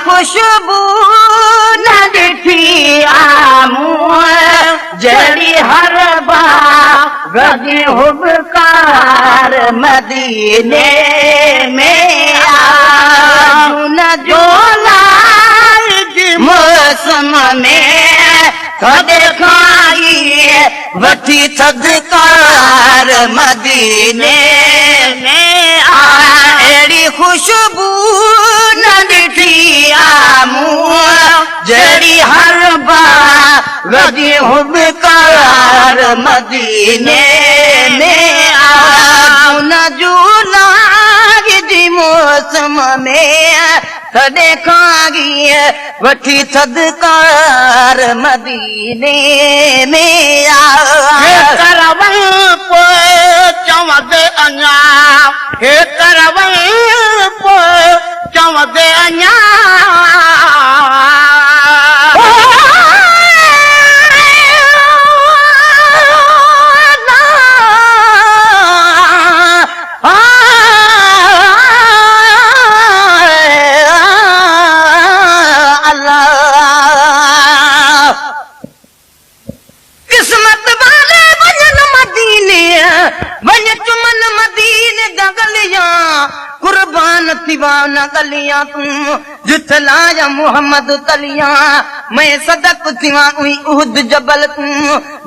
خوشبو نه ڏٺي آ مون جهڙي هر باغ جي حبڪار مديني ۾ آ. جون جولاء جي موسم ۾ ٿڌ کان ئي وٺي ٿڌڪار مديني ۾ آ. اهڙي خوشبو نه ڏٺي آ مون جهڙي هر باغ جي حبڪار مديني ۾ آ. جون جولاء جي موسم ۾ ٿڌ کان ئي وٺي ٿڌڪار مديني ۾ آ. هي ڪرول پوء چوندي اڃا، هي ڪرول پوء چوندي اڃا. قسمت واري وڃن مديني، وڃ چمن مديني جا ڳليان، قربان ٿي وان نه ڳليان تون، جت لايا محمد تليان، مين صدق ٿي وان اوئي احد جبل تون،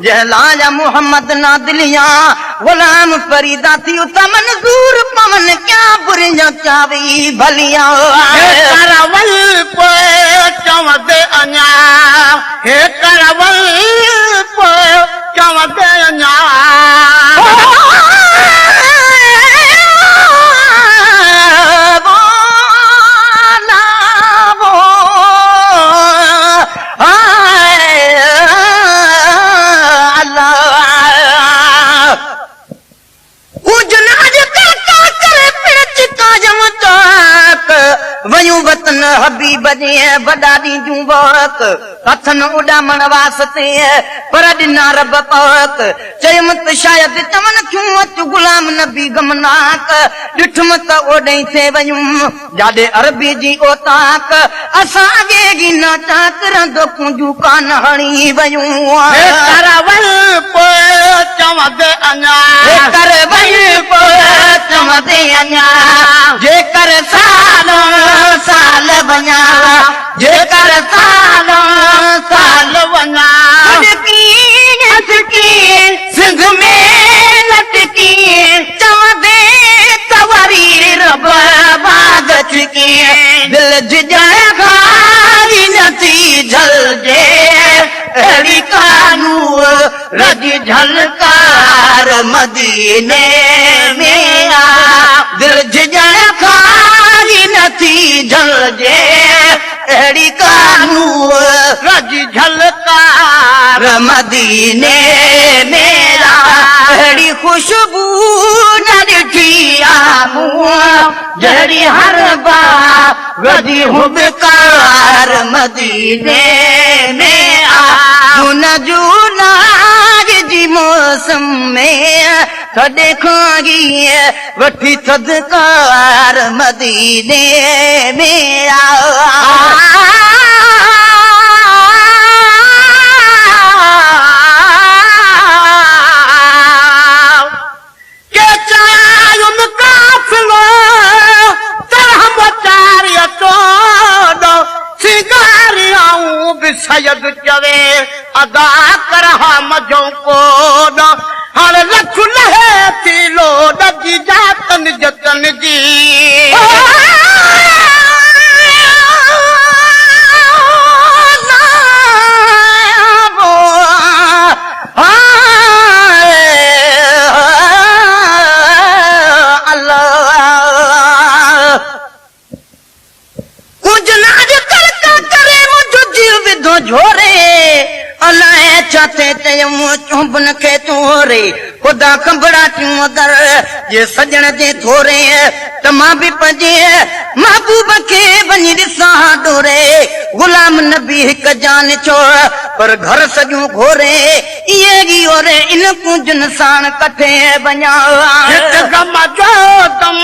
جنهن لايا محمد نا دليان، غلام فريدا ٿي اتان منظور پون، ڪيا بريان ڪيا وئي ڀليان. هي ڪرول پوء چوندي اڃا، هي ڪرول پوء چوندي اڃا. ويون وطن حبيب جي وڏا ڏينديون وقت، هٿن اڏامڻ واسطي پر ڏنا رب پاڪ. چيم ته شايد چون ٿيون اچ غلام نبي غمناڪ، ڏٺم ته اوڏئين ٿي ويون جاڏي عربي جي اوطاق. اسان اڳي ئي ناچاڪ رهندو ڪونجون ڪانه هڻي ويون. هي ڪرول پوء چوندي اڃا، هي ڪرول پوء چوندي اڃا. جيڪر سال سال وڃان، جيڪر سال سال وڃان. صدقي صدقي سنڌ ۾ لٽڪي، چوندي ته وري رب باغ ڇڪي. دل جڄڻ کان ئي نٿي جهلجي، اهڙي ڪانوء رج جهلڪار مديني ۾ آ. دل جڄڻ کان ئي نٿي جهلجي، اهڙي ڪانوء رج جهلڪار مديني ۾ آ. اهڙي خوشبو نه ڏٺي آ مون جهڙي هر باغ جي حبڪار مديني ۾ آ. جون جولاء جي موسم ۾ ٿڌ کان ئي وٺي ٿڌڪار مديني ۾ آ. ڪي چايم قافلو طرح موچاري اچو، سينگاريائون به سيد چوي ادا ڪرها مجون ڪوڏ. هاڻي لک لهي ٿي لوڏ جي جاتن جتن جي. ڪجهه نه اڄ ڪلهه ڪري منهنجو جيء وڌو جهوري، الائي ڇا ٿئي چيم چهنبن کي چوري. خدا کنڀڙاٽيون اگر جي سڄڻ جي ٿوري، ته مان به پنهنجي محبوب کي وڃي ڏسان ها ڏوري. غلام نبي هڪ جان ڇو پر گهر سڄون گهوري، ايئن ئي اوري ان ڪونجن ساڻ ڪٿي وڃان. هت غم جو دم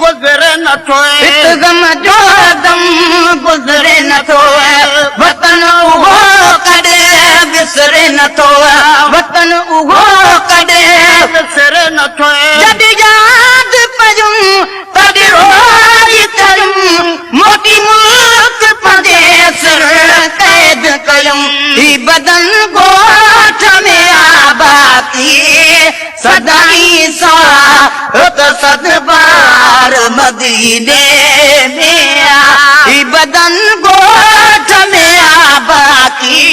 گذري نٿو، هت غم جو دم گذري هي بدن ڳوٺ ۾ آ باقي سدائين ساهه ته صد بار مديني ۾ آ. هي بدن ڳوٺ ۾ آ باقي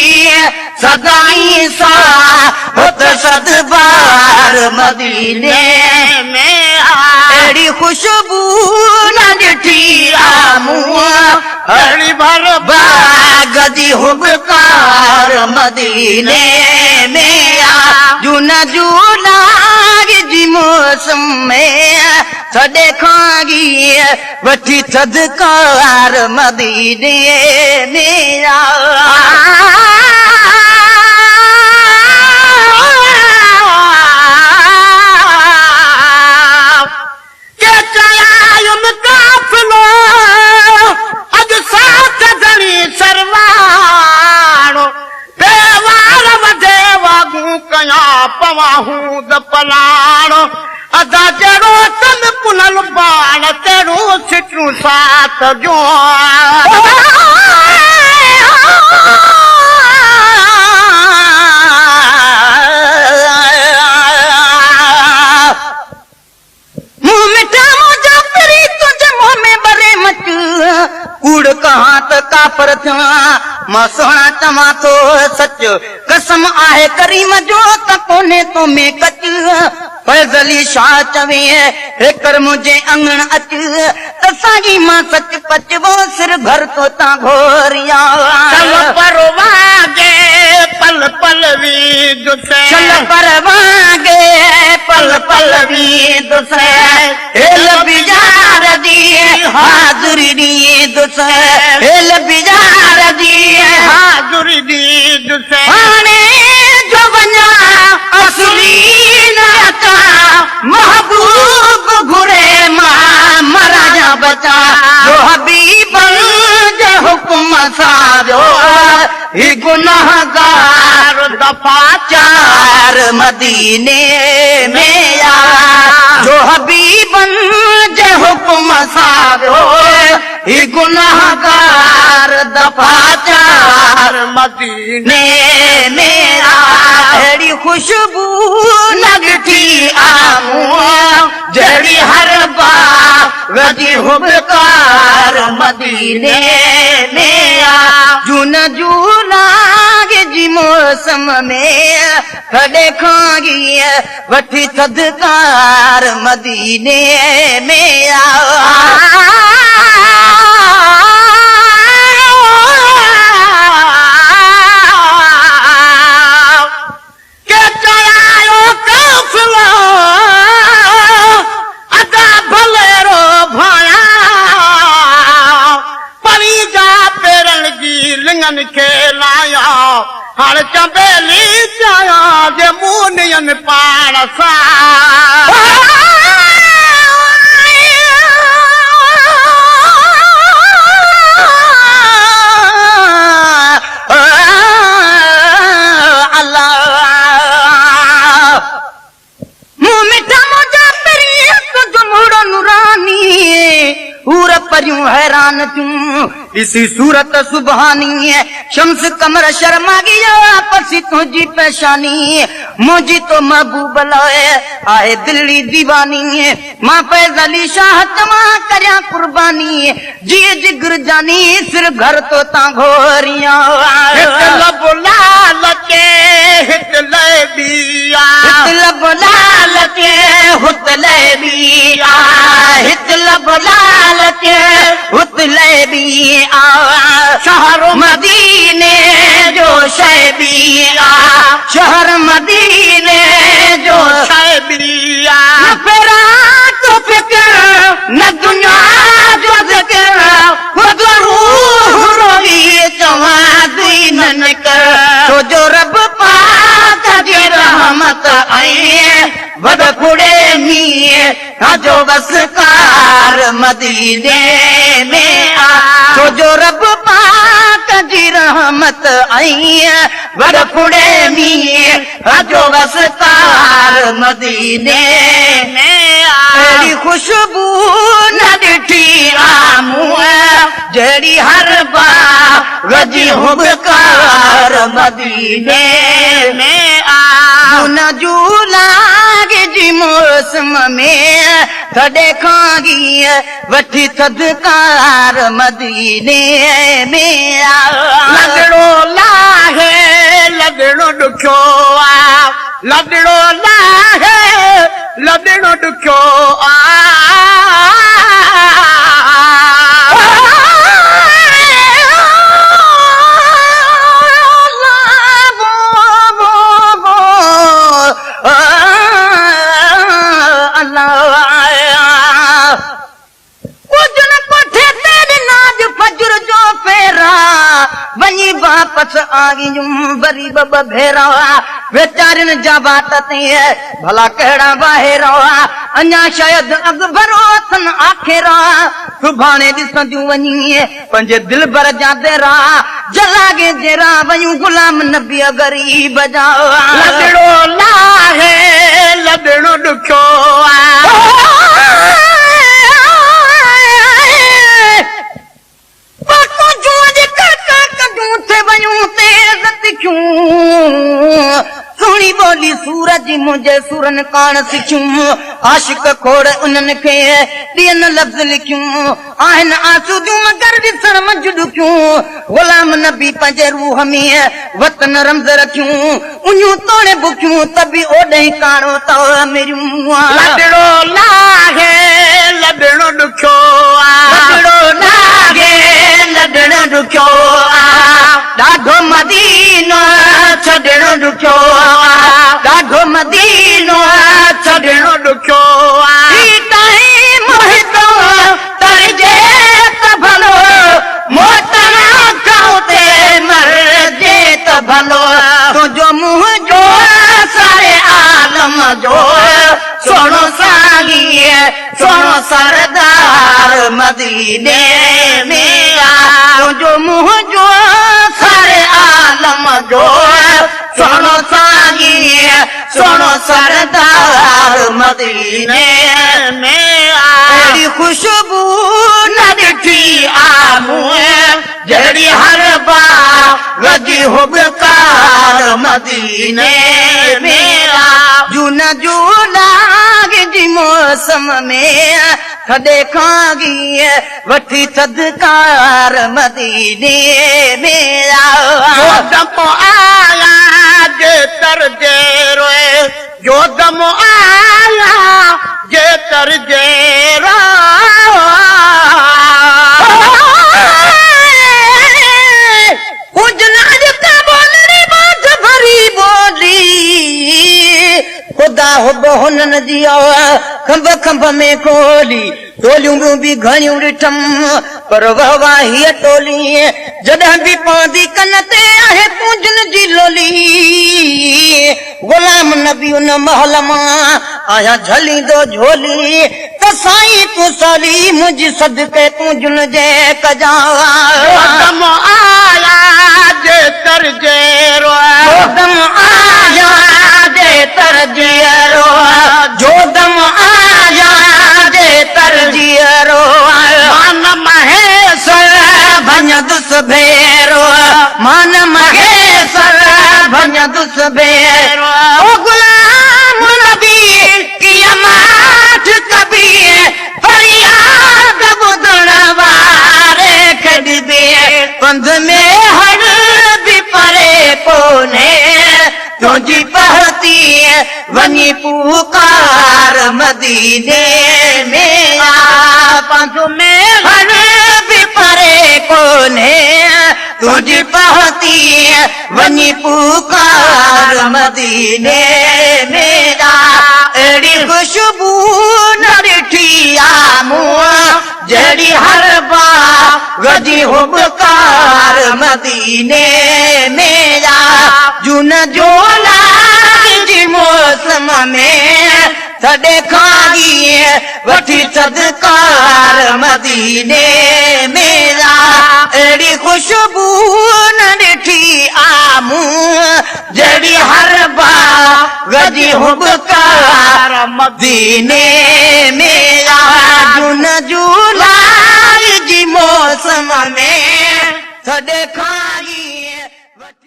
سدائين ساهه ته صد بار مديني ۾ آ. اهڙي خوشبو نه ڏٺي آ مون اهڙي ڀر باغ جي هٻڪار مديني ۾ آ. جون جولاءِ جي موسم ۾ ٿڌي کان وٺي ٿڌڪار مديني ۾ آ. ڪي چيايم قافلو اڄ ساٿ ڌڻي سرواڻو پيوار وڌي واڳون ڪيان پوان هوند پلاڻو ادا جهڙو تن پنل پاڻ تهڙو سٽون ساٿ جو. منهن مٺا منهنجا پرين تنهنجي منهن ۾ ٻري مچ ڪوڙ ڪهان ته ڪافر ٿيان مان سهڻا چوان ٿو سچ قسم آهي ڪريم جو ته ڪونهي تو ۾ ڪچ. فيض علي شاهه چوي هيڪر منهنجي اڱڻ اچ ته ساڳي مان سچ پچبو سر گهر تو تان گهوريان. چل پرواگي پل پل ويندس. چل پرواگي پل پل ويندس. هيل بيار جي حاضري ڏيندس. هيل بيار جي حاضري ڏيندس. هاڻي جو وڃان اصلي نه اچان محبوب گهري مان مران يا بچان. جو حبيبن جي حڪم سان ويو هي گنهگار دفعا چار مديني ۾ آ. جو حبيبن جي حڪم سان ويو هي گنهگار دفعا چار مديني ۾ آ. اهڙي خوشبو نه ڏٺي آ مون جهڙي هر باغ جي هٻڪار مديني ۾ آ. جون جولاءِ جي موسم ۾ ٿڌي کان وٺي ٿڌڪار مديني ۾ آ. ڪي چيايو قافلو ادا ڀليرو ڀايان پري جا پيرن جي لڱن کي لايا هاڻي چمبيلي چايان جي مونين پاڻ سان. الله منهن مٺا منهنجا پرين تنهنجو منهڙو نوراني حور پريون حيران ٿيون ڏسي صورت سبحاني شمس قمر شرما گيا پسي تنهنجي پيشاني منهنجي تو محبوب لاءِ آهي دلي ديواني مان فيض علي شاهه چوان ڪريان قرباني جيءَ جگر جاني سر گهر تو تان گهوريان. هت لب لال چي هت لئبي آ. هت لب لال چي هت لئبي آ. هت لب لال چي هت لئبي آ. شهر مديني جو شيبي آ. شهر مديني جو شيبي آ. نه فراق فڪر نه دنيا جو ذڪر خود روح روئي چوان دين نڪر ڇو جو رب پاڪ جي رحمت آئي وڏ ڦڙي مينهن جو وسڪار مديني ۾ آ. ڇو جو رب پاڪ جي رحمت آئي وڏ ڦڙي مينهن جو وسڪار مديني ۾ آ. اهڙي خوشبو نه ڏٺي آ مون جهڙي هر باغ جي هٻڪار مديني ۾ آ. جون جولاء جي موسم ۾ ٿڏي کان گيهه وٺي ٿڌڪار مديني ۾ آ. لڏڻو لاهي لڏڻو ڏکيو آ، لڏڻو لاهي لڏڻو ڏکيو آ. ڪجهه نه ڪوٺي تي ڏنا اڄ فجر جو ڦيرا، وڃي واپس آيون وري ٻه ٻه ڀيرا، ويچارين جا وات تي ڀلا ڪهڙا واهيرا، اڃا شايد اڳڀرو اٿن آکيرا، سڀاڻي ڏسنديون وڃي پنهنجي دلبر جا ديرا، جلاڳي جيرا ويون غلام نبيء غريب جا. لڏڻو لاهي لڏڻو ڏکيو آ. پاڪون جون اڄ ڪڙڪا ڪڍون ٿي ويون تيز تکيون، سهڻي ٻولي سور جي منهنجي سورن ڪاڻ سکيون، عاشق کوڙ انهن کي ڏين لفظ لکيون، آهن آسوديون مگر ڏسڻ منجهه ڏکيون، غلام نبي پنهنجي روح ۾ وطن رمز رکيون، اڃون توڻي بکيون ته به اوڏهين ڪاڻو تو مريون. لڏڻو لاهي لڏڻو ڏکيو آ. لڏڻو لاهي لڏڻو ڏکيو آ، ڏاڍو مدينو ڇڏڻو ڏکيو آ، ڏاڍو مدينو ڇڏڻو ڏکيو آ. هي ٽائيم هتو ترجي ته ڀلو، موٽڻ کان اتي مرجي ته ڀلو، تنهنجو منهنجو ساري عالم جو سهڻو سائين، سهڻو سردار مديني ۾ آ، تنهنجو منهنجو ساري عالم جو سهڻو سائين، سهڻو سردار مديني ۾ آ. اهڙي خوشبو نه ڏٺي آ مون، جهڙي هر باغ جي هٻڪار مديني ۾ آ. جون جولاء جي موسم ۾ ٿڏي کان گيهه وٺي ٿڌڪار مديني ۾ آ. جو دم آيا جي تر جي روئي، جو دم آيا جي تر جي ڪجهه نه اڄ ڪا ٻولڙي ٻاجهه ڀري ٻولي، خدا حب هنن جي آ کنڀ کنڀ ۾ کولي، ٽوليون ٻيون به گهڻيون ڏٺم پر وهه واهه هيء ٽولي، جڏهن به پوندي ڪن تي آهي ڪونجن جي لولي، غلام نبي ان محل مان آهيان جهليندو جهولي، ته سائين تون سولي منهنجي صدقي ڪونجن جي ڪجان. جو دم آيا جي تر جيرو، جو دم آيا جي تر جيرو، جو دم آيا جي تر جيرو، مان مهيسر ڀڃندس ڀيرو، مان مهيسر ڀڃندس ڀيرو، او غلام نبي ڪيئن ماٺ ڪبي، فرياد ٻڌڻ واري کي ڏبي، پنڌ ۾ هر به پري ڪونهي، تنهنجي پهتي وڃي پڪار مديني ۾ آ. پنڌ ۾ هر به پري ڪونهي، تنهنجي پهتي وڃي پڪار مديني ۾ آ. اهڙي خوشبو نه ڏٺي آ مون، جهڙي هر باغ جي هٻڪار مديني ۾ آ. جون جولاء جي موسم ۾ ٿڏي کان گيهه وٺي ٿڌڪار مديني ۾ آ. اهڙي خوشبو نه ڏٺي آ مون، جهڙي هر باغ جي هٻڪار مديني ۾ آ. جون جولاء جي موسم ٿ ڏيکاريان.